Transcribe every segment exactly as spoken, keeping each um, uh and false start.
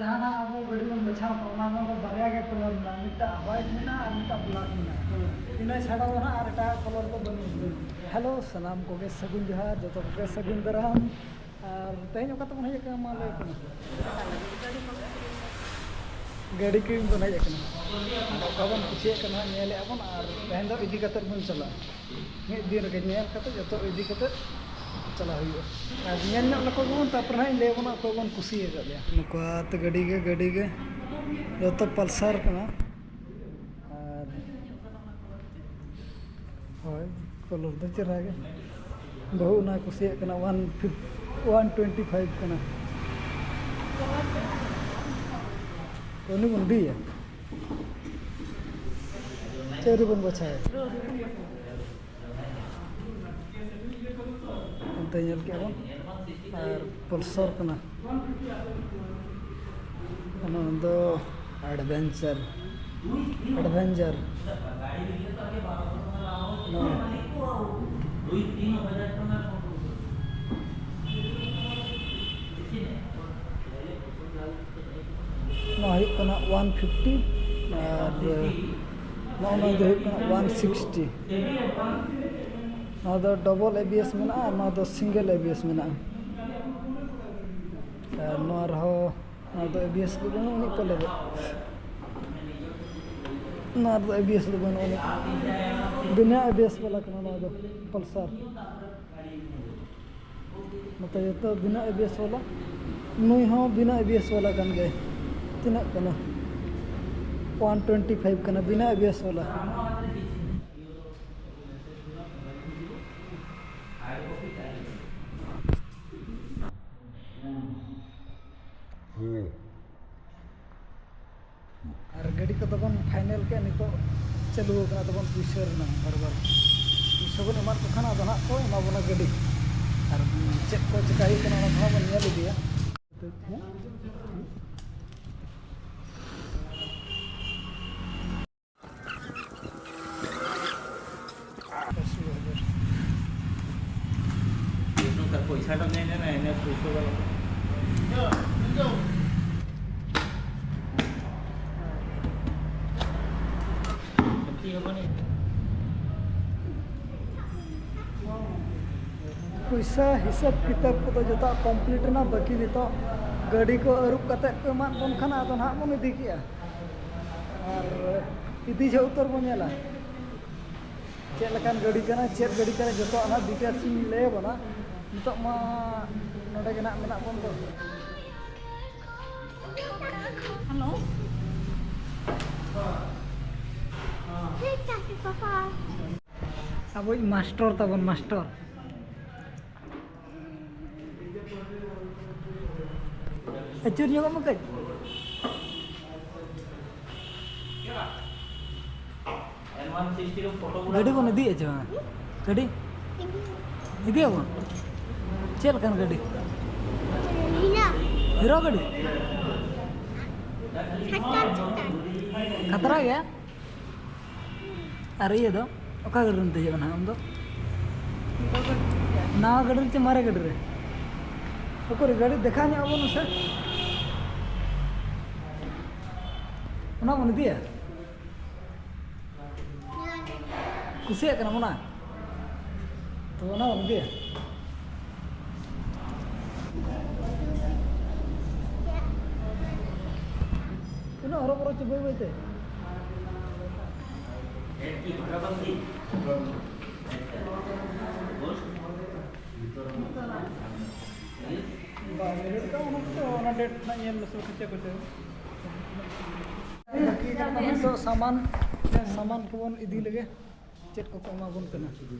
ᱡᱟᱦᱟᱱᱟᱜ ᱟᱵᱚ ᱜᱟᱹᱰᱤ ᱵᱚᱱ ᱵᱟᱪᱷᱟᱣ ᱠᱚᱣᱟ, ᱚᱱᱟ ᱨᱮᱫᱚ ᱵᱟᱨᱭᱟ ᱜᱮ ᱠᱟᱞᱟᱨ ᱢᱮᱱᱟᱜᱼᱟ, ᱢᱤᱫᱴᱟᱝ ᱦᱳᱣᱟᱭᱤᱴ ᱢᱮᱱᱟᱜᱼᱟ ᱟᱨ ᱢᱤᱫᱴᱟᱝ ᱵᱞᱮᱠ ᱢᱮᱱᱟᱜᱼᱟ᱾ ᱤᱱᱟᱹ ᱪᱷᱟᱰᱟ ᱫᱚ ᱱᱟᱦᱟᱜ ᱟᱨ ᱮᱴᱟᱜ ᱠᱟᱞᱟᱨ ᱫᱚ ᱵᱟᱹᱱᱩᱜᱼᱟ᱾ ᱦᱮᱞᱳ, ᱥᱟᱱᱟᱢ ᱠᱚᱜᱮ ᱥᱟᱹᱜᱩᱱ ᱡᱚᱦᱟᱨ, ᱡᱚᱛᱚ ᱠᱚᱜᱮ ᱥᱟᱹᱜᱩᱱ ᱫᱟᱨᱟᱢ᱾ ᱟᱨ ᱛᱮᱦᱮᱧ ᱚᱠᱟ ᱛᱮᱵᱚᱱ ᱦᱮᱡ ᱟᱠᱟᱱᱟ, ᱢᱟ ᱞᱟᱹᱭ ᱯᱮ ᱢᱟ᱾ ᱜᱟᱹᱰᱤ ᱠᱤᱨᱤᱧ ᱵᱚᱱ ᱦᱮᱡ ᱟᱠᱟᱱᱟ᱾ ᱟᱫᱚ ᱚᱠᱟ ᱵᱚᱱ ᱠᱩᱥᱤᱭᱟᱜ ᱠᱟᱱᱟ ᱦᱟᱸᱜ, ᱧᱮᱞᱮᱫᱼᱟ ᱵᱚᱱ, ᱟᱨ ᱛᱮᱦᱮᱧ ᱫᱚ ᱤᱫᱤ ᱠᱟᱛᱮᱫ ᱵᱚᱱ ᱪᱟᱞᱟᱜᱼᱟ᱾ ᱢᱤᱫ ᱫᱤᱱ ᱨᱮᱜᱮ ᱧᱮᱞ ᱠᱟᱛᱮ ᱡᱚᱛᱚ ᱤᱫᱤ ᱠᱟᱛᱮ ᱪᱟᱞᱟᱜ ᱦᱩᱭᱩᱜᱼᱟ᱾ ᱟᱨ ᱧᱮᱞ ᱧᱚᱜ ᱞᱮᱠᱚ ᱜᱮᱵᱚᱱ, ᱛᱟᱨᱯᱚᱨᱮ ᱦᱟᱸᱜ ᱤᱧ ᱞᱟᱹᱭ ᱟᱵᱚᱱᱟ ᱚᱠᱚᱭ ᱵᱚᱱ ᱠᱩᱥᱤ ᱟᱠᱟᱫᱮᱭᱟ᱾ ᱱᱚᱝᱠᱟ ᱛᱮ ᱜᱟᱹᱰᱤ ᱜᱮ, ᱜᱟᱹᱰᱤ ᱜᱮ ᱡᱚᱛᱚ ᱯᱟᱞᱥᱟᱨ ᱠᱟᱱᱟ᱾ ᱟᱨ ᱦᱳᱭ, ᱠᱟᱞᱟᱨ ᱫᱚ ᱪᱮᱦᱨᱟ ᱜᱮ᱾ ᱵᱟᱹᱦᱩ ᱚᱱᱟ ᱠᱩᱥᱤᱭᱟᱜ ᱠᱟᱱᱟ, ᱚᱣᱟᱱ ᱯᱷᱤᱯ, ᱚᱣᱟᱱ ᱴᱩᱭᱮᱱᱴᱤ ᱯᱷᱟᱭᱤᱵᱷ ᱠᱟᱱᱟ᱾ ᱩᱱᱤ ᱵᱚᱱ ᱤᱫᱤᱭᱟ᱾ ᱪᱮᱫ ᱨᱮᱵᱚᱱ ᱵᱟᱪᱷᱟᱣᱟ? ᱚᱱᱛᱮ ᱧᱮᱞ ᱠᱮᱜᱼᱟ ᱵᱚᱱ, ᱟᱨ ᱯᱟᱞᱥᱟᱨ ᱠᱟᱱᱟ᱾ ᱚᱱᱟ ᱫᱚ ᱮᱰᱵᱷᱮᱧᱪᱟᱨ, ᱮᱰᱵᱷᱮᱧᱪᱟᱨ᱾ ᱱᱚᱣᱟ ᱱᱚᱣᱟ ᱦᱩᱭᱩᱜ ᱠᱟᱱᱟ ᱚᱣᱟᱱ ᱯᱷᱤᱯᱴᱤ, ᱟᱨ ᱱᱚᱜᱼᱚ ᱱᱚᱣᱟ ᱫᱚ ᱦᱩᱭᱩᱜ ᱠᱟᱱᱟ ᱚᱣᱟᱱ ᱥᱤᱠᱥᱴᱤ᱾ ᱱᱚᱣᱟ ᱫᱚ ᱰᱚᱵᱚᱞ ᱮᱵᱤᱮᱥ ᱢᱮᱱᱟᱜᱼᱟ, ᱟᱨ ᱱᱚᱣᱟ ᱫᱚ ᱥᱤᱝᱜᱮᱞ ᱮᱵᱤᱮᱥ ᱢᱮᱱᱟᱜᱼᱟ᱾ ᱟᱨ ᱱᱚᱣᱟ ᱨᱮᱦᱚᱸ, ᱱᱚᱣᱟ ᱫᱚ ᱮᱵᱤᱮᱥ ᱫᱚ ᱵᱟᱹᱱᱩᱜ ᱟᱹᱱᱤᱡ ᱯᱟᱞᱮ ᱫᱚ᱾ ᱱᱚᱣᱟ ᱨᱮᱫᱚ ᱮᱵᱤᱮᱥ ᱫᱚ ᱵᱟᱹᱱᱩᱜ ᱟᱹᱱᱤᱡ, ᱵᱤᱱᱟᱹ ᱮᱵᱤᱮᱥ ᱵᱟᱞᱟ ᱠᱟᱱᱟ ᱱᱚᱣᱟ ᱫᱚ, ᱯᱟᱞᱥᱟᱨ᱾ ᱱᱚᱛᱮ ᱡᱚᱛᱚ ᱵᱤᱱᱟᱹ ᱮᱵᱤᱮᱥ ᱵᱟᱞᱟ᱾ ᱱᱩᱭ ᱦᱚᱸ ᱵᱤᱱᱟᱹ ᱮᱵᱤᱮᱥ ᱵᱟᱞᱟ ᱠᱟᱱ ᱜᱮᱭᱟᱭ᱾ ᱛᱤᱱᱟᱹᱜ ᱠᱟᱱᱟ? ᱚᱣᱟᱱ ᱴᱩᱭᱮᱱᱴᱤ ᱯᱷᱟᱭᱤᱵᱷ ᱠᱟᱱᱟ, ᱵᱤᱱᱟᱹ ᱮᱵᱤᱮᱥ ᱵᱟᱞᱟ᱾ ᱦᱩᱸ᱾ ᱟᱨ ᱜᱟᱹᱰᱤ ᱠᱚᱫᱚ ᱵᱚᱱ ᱯᱷᱟᱭᱱᱮᱞ ᱠᱮᱫᱼᱟ, ᱱᱤᱛᱚᱜ ᱪᱟᱹᱞᱩ ᱟᱠᱟᱱᱟ ᱛᱟᱵᱚᱱ ᱯᱩᱭᱥᱟᱹ ᱨᱮᱱᱟᱜ ᱦᱟᱨᱵᱟᱨ᱾ ᱯᱩᱭᱥᱟᱹ ᱵᱚᱱ ᱮᱢᱟᱫ ᱠᱚ ᱠᱷᱟᱱ ᱟᱫᱚ ᱱᱟᱦᱟᱜ ᱠᱚ ᱮᱢᱟ ᱵᱚᱱᱟ ᱜᱟᱹᱰᱤ᱾ ᱟᱨ ᱪᱮᱫ ᱠᱚ ᱪᱮᱠᱟ ᱦᱩᱭᱩᱜ ᱠᱟᱱᱟ, ᱚᱱᱟ ᱠᱚᱦᱚᱸ ᱵᱚᱱ ᱧᱮᱞ ᱤᱫᱤᱭᱟ᱾ ᱯᱚᱭᱥᱟᱴᱟ ᱧᱮᱞ ᱧᱟᱢᱟ, ᱮᱱᱮ ᱯᱩᱭᱥᱟᱹ ᱫᱚ᱾ ᱯᱚᱭᱥᱟ ᱦᱤᱥᱟᱹᱵ ᱠᱤᱛᱟᱹᱵ ᱠᱚᱫᱚ ᱡᱚᱛᱚᱣᱟᱜ ᱠᱚᱢᱯᱞᱤᱴ ᱮᱱᱟ᱾ ᱵᱟᱹᱠᱤ ᱱᱤᱛᱚᱜ ᱜᱟᱹᱰᱤ ᱠᱚ ᱟᱹᱨᱩᱵ ᱠᱟᱛᱮᱫ ᱠᱚ ᱮᱢᱟᱫ ᱵᱚᱱ ᱠᱷᱟᱱ ᱟᱫᱚ ᱱᱟᱦᱟᱜ ᱵᱚᱱ ᱤᱫᱤ ᱠᱮᱜᱼᱟ᱾ ᱟᱨ ᱤᱫᱤ ᱡᱚᱦᱚᱜ ᱩᱛᱟᱹᱨ ᱵᱚᱱ ᱧᱮᱞᱟ ᱪᱮᱫ ᱞᱮᱠᱟᱱ ᱜᱟᱹᱰᱤ ᱠᱟᱱᱟ, ᱪᱮᱫ ᱜᱟᱹᱰᱤ ᱠᱟᱱᱟ, ᱡᱚᱛᱚᱣᱟᱜ ᱱᱟᱦᱟᱜ ᱰᱤᱴᱮᱞᱥ ᱤᱧ ᱞᱟᱹᱭ ᱟᱵᱚᱱᱟ᱾ ᱱᱤᱛᱚᱜ ᱢᱟ ᱱᱚᱰᱮ ᱜᱮ ᱱᱟᱦᱟᱜ ᱢᱮᱱᱟᱜ ᱵᱚᱱ ᱫᱚ᱾ ᱦᱮᱞᱳ᱾ ᱟᱵᱚᱭᱤᱡ ᱢᱟᱥᱴᱚᱨ ᱛᱟᱵᱚᱱ, ᱢᱟᱥᱴᱚᱨ᱾ ᱟᱹᱪᱩᱨ ᱧᱚᱜᱚᱜ ᱢᱮ ᱠᱟᱹᱡ᱾ ᱜᱟᱹᱰᱤ ᱵᱚᱱ ᱤᱫᱤᱭᱮᱫ ᱪᱮ ᱵᱟᱝ? ᱜᱟᱹᱰᱤ ᱤᱫᱤᱭᱟᱵᱚᱱ᱾ ᱪᱮᱫ ᱞᱮᱠᱟᱱ ᱜᱟᱹᱰᱤ? ᱦᱤᱨᱳ᱾ ᱦᱤᱨᱳ ᱜᱟᱹᱰᱤ᱾ ᱠᱷᱟᱛᱨᱟ ᱜᱮᱭᱟ᱾ ᱟᱨ ᱤᱭᱟᱹ ᱫᱚ ᱚᱠᱟ ᱜᱟᱹᱰᱤ ᱨᱮᱢ ᱫᱮᱡᱚᱜᱼᱟ ᱱᱟᱦᱟᱜ ᱟᱢ ᱫᱚ? ᱱᱟᱣᱟ ᱜᱟᱹᱰᱤ ᱨᱮ ᱪᱮ ᱢᱟᱨᱮ ᱜᱟᱹᱰᱤ ᱨᱮ? ᱩᱠᱩᱨ ᱜᱟᱹᱰᱤ ᱫᱮᱠᱷᱟᱣ ᱧᱚᱜ ᱟᱵᱚᱱ ᱢᱮᱥᱮ᱾ ᱚᱱᱟ ᱵᱚᱱ ᱤᱫᱤᱭᱟ? ᱠᱩᱥᱤᱭᱟᱜ ᱠᱟᱱᱟᱢ ᱚᱱᱟ? ᱛᱚ ᱚᱱᱟ ᱵᱚᱱ ᱤᱫᱤᱭᱟ᱾ ᱩᱱᱟᱹᱜ ᱦᱚᱨᱚᱵᱚᱨᱚ ᱪᱚ ᱵᱟᱹᱭ ᱵᱟᱹᱭ ᱛᱮ᱾ ᱵᱟᱝ, ᱢᱤᱱᱤᱴ ᱠᱚ ᱚᱱᱟ ᱠᱚ, ᱚᱱᱟ ᱰᱮᱴ ᱱᱟᱜ ᱧᱮᱞ ᱢᱮᱥᱮ ᱪᱮᱫ ᱠᱚ ᱪᱚ᱾ ᱱᱤᱛᱚᱜ ᱥᱟᱢᱟᱱ, ᱥᱟᱢᱟᱱ ᱠᱚᱵᱚᱱ ᱤᱫᱤ ᱞᱮᱜᱮ᱾ ᱪᱮᱫ ᱠᱚᱠᱚ ᱮᱢᱟ ᱵᱚᱱ ᱠᱟᱱᱟ?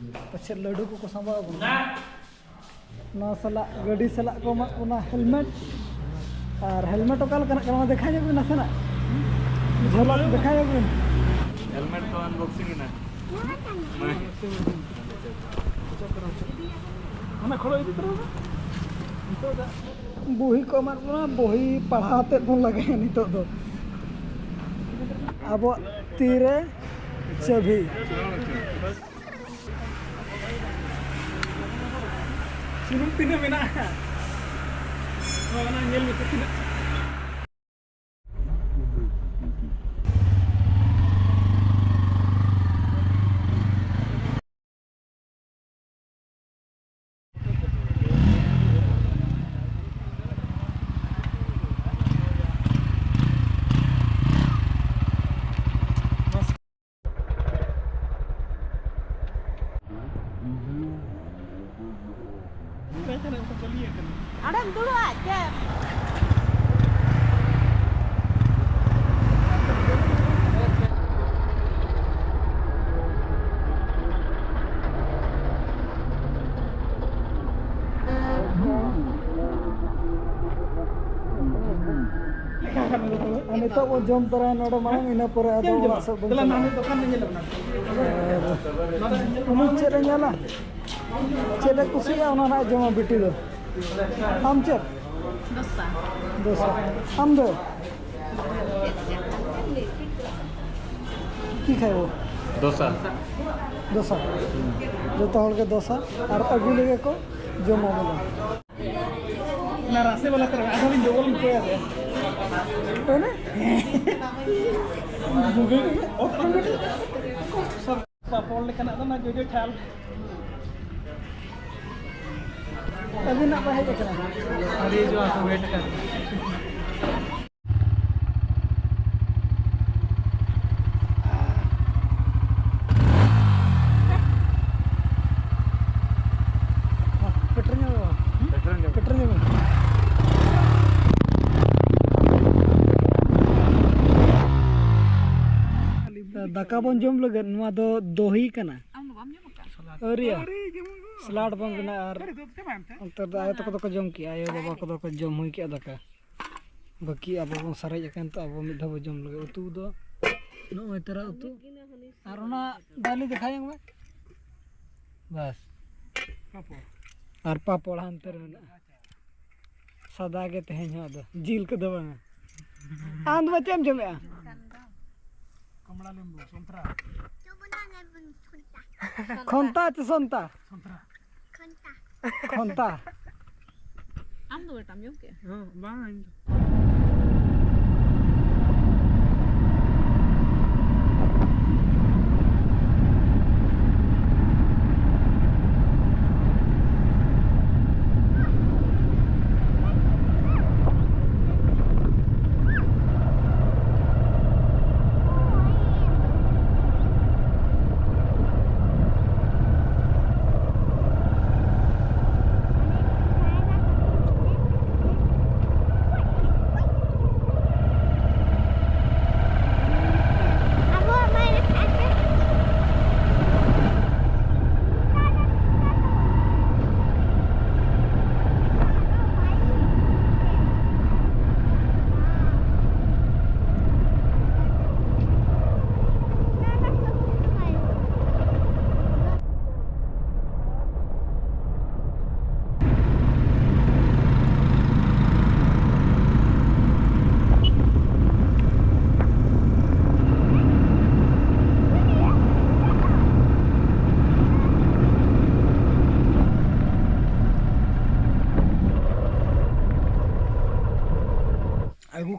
ᱯᱟᱪᱷᱮ ᱞᱟᱹᱰᱩ ᱠᱚᱠᱚ ᱥᱟᱢᱵᱟᱣ ᱟᱵᱚᱱ ᱠᱟᱱᱟ᱾ ᱱᱚᱣᱟ ᱥᱟᱞᱟᱜ, ᱜᱟᱹᱰᱤ ᱥᱟᱞᱟᱜ ᱠᱚ ᱮᱢᱟᱜ ᱵᱚᱱᱟ ᱦᱮᱞᱢᱮᱴ᱾ ᱟᱨ ᱦᱮᱞᱢᱮᱴ ᱚᱠᱟ ᱞᱮᱠᱟᱱᱟᱜ ᱠᱟᱱᱟ? ᱫᱮᱠᱷᱟᱣ ᱧᱚᱜ ᱵᱤᱱ ᱱᱟᱥᱮᱱᱟᱜ᱾ ᱡᱷᱚᱞᱚᱠ ᱫᱮᱠᱷᱟᱣ ᱧᱚᱜ ᱵᱤᱱ᱾ ᱦᱮᱞᱢᱮᱴ ᱠᱚ ᱟᱱᱵᱚᱠᱥᱤᱝ ᱮᱱᱟ᱾ ᱚᱱᱟ ᱠᱷᱚᱲᱚ ᱤᱫᱤ ᱛᱚᱨᱟ ᱢᱮ᱾ ᱱᱤᱛᱚᱜ ᱫᱚ ᱵᱩᱦᱤ ᱠᱚ ᱮᱢᱟᱜ ᱵᱚᱱᱟ, ᱵᱩᱦᱤ ᱯᱟᱲᱦᱟᱣ ᱟᱛᱮᱫ ᱵᱚᱱ ᱞᱟᱜᱟᱭᱟ ᱱᱤᱛᱚᱜ ᱫᱚ᱾ ᱟᱵᱚᱣᱟᱜ ᱛᱤᱨᱮ ᱪᱟᱹᱵᱷᱤ᱾ ᱥᱩᱱᱩᱢ ᱛᱤᱱᱟᱹᱜ ᱢᱮᱱᱟᱜᱼᱟ? ᱚᱱᱟ ᱧᱮᱞ ᱢᱮᱥᱮ ᱛᱤᱱᱟᱹᱜ᱾ ᱟᱨ ᱱᱤᱛᱚᱜ ᱵᱚᱱ ᱡᱚᱢ ᱛᱚᱨᱟᱭᱟ ᱱᱚᱰᱮ ᱢᱟᱲᱟᱝ, ᱤᱱᱟᱹ ᱯᱚᱨᱮ ᱟᱫᱚ ᱪᱮᱫ ᱮᱢ ᱡᱚᱢᱟ? ᱚᱲᱟᱜ ᱥᱮᱫ ᱵᱚᱱ ᱫᱮᱞᱟ, ᱪᱟᱞᱟᱜᱼᱟ᱾ ᱱᱟᱦᱟᱜ ᱫᱚᱠᱟᱱ ᱨᱮ ᱧᱮᱞ ᱟᱵᱚᱱᱟ᱾ ᱟᱨ ᱩᱱᱤ ᱪᱮᱫ ᱮ ᱧᱮᱞᱟ? ᱪᱮᱫ ᱮ ᱠᱩᱥᱤᱭᱟᱜᱼᱟ, ᱚᱱᱟ ᱱᱟᱦᱟᱜ ᱡᱚᱢᱟ ᱵᱤᱴᱤ ᱫᱚ᱾ ᱟᱢ ᱪᱮᱫ? ᱫᱳᱥᱟ᱾ ᱫᱳᱥᱟ᱾ ᱟᱢ ᱫᱚ? ᱪᱮᱫ ᱠᱷᱟᱭᱵᱚ? ᱫᱳᱥᱟ᱾ ᱫᱳᱥᱟ᱾ ᱡᱚᱛᱚ ᱦᱚᱲ ᱜᱮ ᱫᱳᱥᱟ ᱟᱨ ᱟᱹᱜᱩ ᱞᱮᱜᱮ ᱠᱚ, ᱡᱚᱢᱟ ᱵᱚᱞᱮ᱾ ᱚᱱᱟ ᱨᱟᱥᱮ ᱵᱟᱞᱟ ᱛᱚᱨᱟ ᱟᱨᱦᱚᱸ ᱞᱤᱧ ᱰᱚᱵᱚᱞ ᱞᱤᱧ ᱠᱚᱭᱟ ᱥᱮ᱾ ᱚᱱᱮ? ᱵᱷᱩᱜᱟᱹᱜ ᱜᱮ, ᱚᱛ ᱨᱮ ᱢᱤᱫᱴᱮᱡ ᱯᱟᱯᱚᱲ ᱞᱮᱠᱟᱱᱟᱜ ᱫᱚ ᱚᱱᱟ ᱡᱚᱡᱚ ᱪᱷᱟᱞ᱾ ᱟᱹᱵᱤᱱᱟᱜ ᱵᱟᱭ ᱦᱮᱡ ᱟᱠᱟᱱᱟ? ᱟᱹᱰᱤ ᱡᱳᱨ ᱠᱚ ᱣᱮᱴ ᱟᱠᱟᱫ᱾ ᱯᱮᱴᱨᱳᱞ ᱧᱟᱢᱚᱜᱼᱟ᱾ ᱯᱮᱴᱨᱳᱞ ᱧᱟᱢᱚᱜᱼᱟ᱾ ᱯᱮᱴᱨᱳᱞ ᱧᱟᱢᱚᱜᱼᱟ᱾ ᱫᱟᱠᱟ ᱵᱚᱱ ᱡᱚᱢ ᱞᱟᱹᱜᱤᱫ, ᱱᱚᱣᱟ ᱫᱚ ᱫᱚᱦᱤ ᱠᱟᱱᱟ᱾ ᱟᱹᱣᱨᱤᱭᱟ᱾ ᱥᱟᱞᱟᱰ ᱵᱚᱱ ᱵᱮᱱᱟᱣᱟ ᱟᱨ ᱚᱱᱛᱮ ᱫᱚ ᱟᱭᱳ ᱛᱟᱠᱚ ᱫᱚᱠᱚ ᱡᱚᱢ ᱠᱮᱜᱼᱟ, ᱟᱭᱳ ᱵᱟᱵᱟ ᱠᱚᱫᱚ ᱠᱚ ᱡᱚᱢ ᱦᱩᱭ ᱠᱮᱜᱼᱟ ᱫᱟᱠᱟ᱾ ᱵᱟᱹᱠᱤ ᱟᱵᱚ ᱵᱚᱱ ᱥᱟᱨᱮᱡ ᱟᱠᱟᱱ ᱛᱚ, ᱟᱵᱚ ᱢᱤᱫ ᱫᱷᱟᱣ ᱵᱚᱱ ᱡᱚᱢ ᱞᱮᱜᱮ᱾ ᱩᱛᱩ ᱫᱚ ᱱᱚᱜᱼᱚᱭ ᱛᱟᱨᱟ ᱩᱛᱩ᱾ ᱟᱨ ᱚᱱᱟ ᱰᱟᱹᱞᱤ ᱫᱮᱠᱷᱟᱣ ᱧᱚᱜ ᱢᱮ᱾ ᱵᱟᱥ᱾ ᱯᱟᱯᱚᱲ᱾ ᱟᱨ ᱯᱟᱯᱚᱲ ᱦᱟᱱᱛᱮ ᱨᱮ ᱢᱮᱱᱟᱜᱼᱟ᱾ ᱥᱟᱫᱟ ᱜᱮ ᱛᱮᱦᱮᱧ ᱦᱚᱸ, ᱟᱫᱚ ᱡᱤᱞ ᱠᱚᱫᱚ ᱵᱟᱝᱟ᱾ ᱟᱢ ᱫᱚ ᱪᱮᱫ ᱮᱢ ᱡᱚᱢᱮᱜᱼᱟ? ᱠᱚᱢᱲᱟ ᱞᱮᱵᱩ, ᱥᱚᱱᱛᱨᱟ᱾ ᱠᱷᱚᱱᱛᱟ ᱪᱮ ᱥᱚᱱᱛᱟ? ᱥᱚᱱᱛᱨᱟ᱾ ᱠᱷᱚᱱᱛᱟ᱾ ᱟᱢ ᱫᱚ ᱵᱮᱴᱟᱢ ᱡᱚᱢ ᱠᱮᱜᱼᱟ? ᱦᱚᱸ, ᱵᱟᱝ, ᱤᱧ ᱫᱚ᱾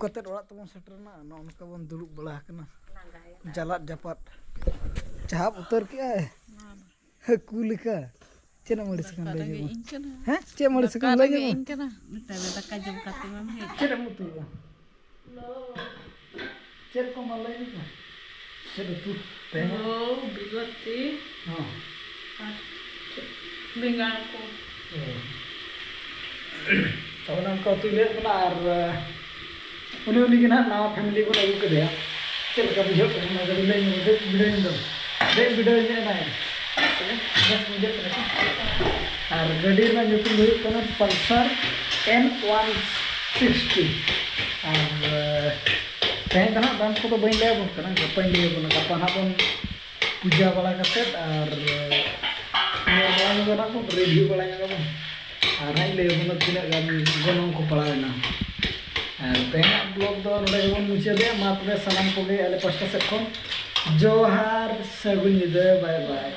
ᱠᱟᱛᱮᱫ ᱚᱲᱟᱜ ᱛᱮᱵᱚᱱ ᱥᱮᱴᱮᱨᱱᱟ, ᱱᱚᱜᱼᱚ ᱱᱚᱝᱠᱟ ᱵᱚᱱ ᱫᱩᱲᱩᱵ ᱵᱟᱲᱟ ᱟᱠᱟᱱᱟ᱾ ᱡᱟᱞᱟᱫ ᱡᱟᱯᱟᱫ ᱪᱟᱦᱟᱵ ᱩᱛᱟᱹᱨ ᱠᱮᱜᱼᱟᱭ᱾ ᱦᱟᱹᱠᱩ ᱞᱮᱠᱟ᱾ ᱪᱮᱫ ᱮᱢ ᱟᱹᱲᱤᱥ ᱠᱟᱱᱟ, ᱞᱟᱹᱭ ᱧᱚᱜ ᱢᱮ᱾ ᱦᱮᱸ, ᱪᱮᱫ ᱮᱢ ᱟᱹᱲᱤᱥ ᱠᱟᱱᱟ, ᱞᱟᱹᱭ ᱧᱚᱜ ᱢᱮ᱾ ᱢᱤᱫᱴᱟᱝ ᱫᱟᱠᱟ ᱡᱚᱢ ᱠᱟᱛᱮ ᱢᱟ ᱦᱮᱡ᱾ ᱪᱮᱫ ᱮᱢ ᱩᱛᱩ ᱞᱮᱫᱟ? ᱪᱮᱫ ᱠᱚ ᱢᱟ ᱞᱟᱹᱭ ᱧᱚᱜ ᱢᱮ᱾ ᱪᱮᱫ ᱩᱛᱩ ᱛᱮᱦᱮᱧ? ᱳ, ᱵᱤᱞᱟᱹᱛᱤ᱾ ᱦᱚᱸ᱾ ᱟᱨ ᱪᱮᱫ? ᱵᱮᱸᱜᱟᱲ ᱠᱚ᱾ ᱚ᱾ ᱛᱚ, ᱚᱱᱮ ᱚᱱᱠᱟ ᱩᱛᱩᱭ ᱞᱟᱹᱭᱮᱫ ᱵᱚᱱᱟ᱾ ᱟᱨ, ᱟᱸ, ᱩᱱᱤ, ᱩᱱᱤ ᱜᱮ ᱱᱟᱦᱟᱜ ᱱᱟᱣᱟ family ᱵᱚᱱ ᱟᱹᱜᱩ ᱠᱮᱫᱮᱭᱟ᱾ ᱪᱮᱫ ᱞᱮᱠᱟ ᱵᱩᱡᱷᱟᱹᱜ ᱠᱟᱱᱟ? ᱚᱱᱟ ᱜᱟᱹᱰᱤ ᱞᱟᱹᱭ ᱧᱚᱜ, ᱫᱮᱡ ᱵᱤᱰᱟᱹᱣ ᱧᱚᱜ ᱫᱚ᱾ ᱫᱮᱡ ᱵᱤᱰᱟᱹᱣ ᱧᱚᱜ ᱮᱱᱟᱭ᱾ ᱵᱮᱥ ᱵᱩᱡᱷᱟᱹᱜ ᱠᱟᱱᱟ ᱪᱮ? ᱟᱨ ᱜᱟᱹᱰᱤ ᱨᱮᱱᱟᱜ ᱧᱩᱛᱩᱢ ᱫᱚ ᱦᱩᱭᱩᱜ ᱠᱟᱱᱟ Pulsar N one sixty᱾ ᱟᱨ, ᱟᱸ, ᱛᱮᱦᱮᱧ ᱫᱚ ᱱᱟᱦᱟᱜ ᱫᱟᱢ ᱠᱚᱫᱚ ᱵᱟᱹᱧ ᱞᱟᱹᱭ ᱟᱵᱚᱱ ᱠᱟᱱᱟ, ᱜᱟᱯᱟᱧ ᱞᱟᱹᱭ ᱟᱵᱚᱱᱟ᱾ ᱜᱟᱯᱟ ᱱᱟᱦᱟᱜ ᱵᱚᱱ ᱯᱩᱡᱟᱹ ᱵᱟᱲᱟ ᱠᱟᱛᱮᱫ ᱟᱨ ᱧᱮᱞ ᱵᱟᱲᱟ ᱧᱚᱜᱟ ᱱᱟᱜ ᱵᱚᱱ, review ᱵᱟᱲᱟ ᱧᱚᱜᱟ ᱵᱚᱱ᱾ ᱟᱨ ᱦᱟᱸᱜ ᱤᱧ ᱞᱟᱹᱭ ᱟᱵᱚᱱᱟ ᱛᱤᱱᱟᱹᱜ ᱜᱟᱱ ᱜᱚᱱᱚᱝ ᱠᱚ ᱯᱟᱲᱟᱣ ᱮᱱᱟ᱾ ᱟᱨ ᱛᱮᱦᱮᱧᱟᱜ vlog ᱫᱚ ᱱᱚᱰᱮ ᱜᱮᱵᱚᱱ ᱢᱩᱪᱟᱹᱫᱮᱜᱼᱟ᱾ ᱢᱟ ᱛᱚᱵᱮ ᱥᱟᱱᱟᱢ ᱠᱚᱜᱮ ᱟᱞᱮ ᱯᱟᱥᱴᱟ ᱥᱮᱫ ᱠᱷᱚᱱ ᱡᱚᱦᱟᱨ, ᱥᱟᱹᱜᱩᱱ ᱧᱤᱫᱟᱹ, bye bye᱾